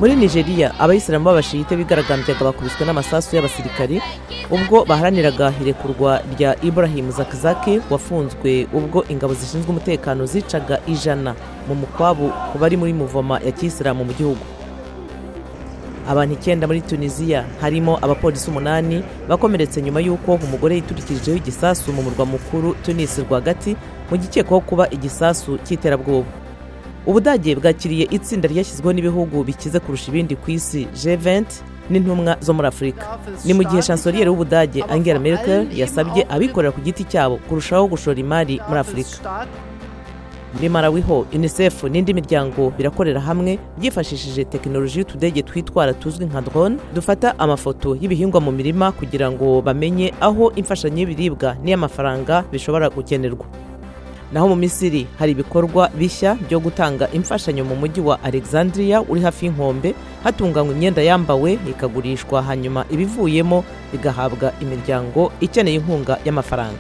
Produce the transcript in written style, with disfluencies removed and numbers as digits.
Muri Nigeria, Abayisilamu b'Abashiyite bigaragambyaga bakubiswe n'amasasu y'abasirikari ubwo baharaniraga irekurwa rya Ibrahim Zakzaki, wafunzwe ubwo ingabo zishinzwe umutekano zicaga 100 mu mukwabu ku bari muri muvoma ya kisilamu mu gihugu. Abantu 9 muri Tunisia, harimo abapolisi 8, bakomeretse nyuma y'uko umugore yiturikirijeho igisasu mu murwa mukuru Tunis rwagati, mu gikekwaho kuba igisasu cy'iterabwoba. Ubudage bwakiriye itsinda ryashyizweho n'ibihugu bikize kurusha ibindi ku isi, G20, n'intumwa zo muri Afurika. Ni mu gihe Chancelier w'Ubudage Angela Merkel yasabye abikorera ku giti cyabo kurushaho gushora imari muri Afurika. Muri Malawi ho, UNICEF n'indi miryango birakorera hamwe byifashishije tekinoloji y'utudege twitwara tuzwi nka drone, dufata amafoto y'ibihingwa mu mirima kugira ngo bamenye aho imfashanyo y'ibiribwa n'iy'amafaranga bishobora gukenerwa. Naho mu Misiri hari ibikorwa bishya byo gutanga imfashanyo mu mujyi wa Alexandria uri hafi y'inkombe, hatunganywa imyenda yambawe ikagurishwa, hanyuma ibivuyemo bigahabwa imiryango ikeneye inkunga y'amafaranga.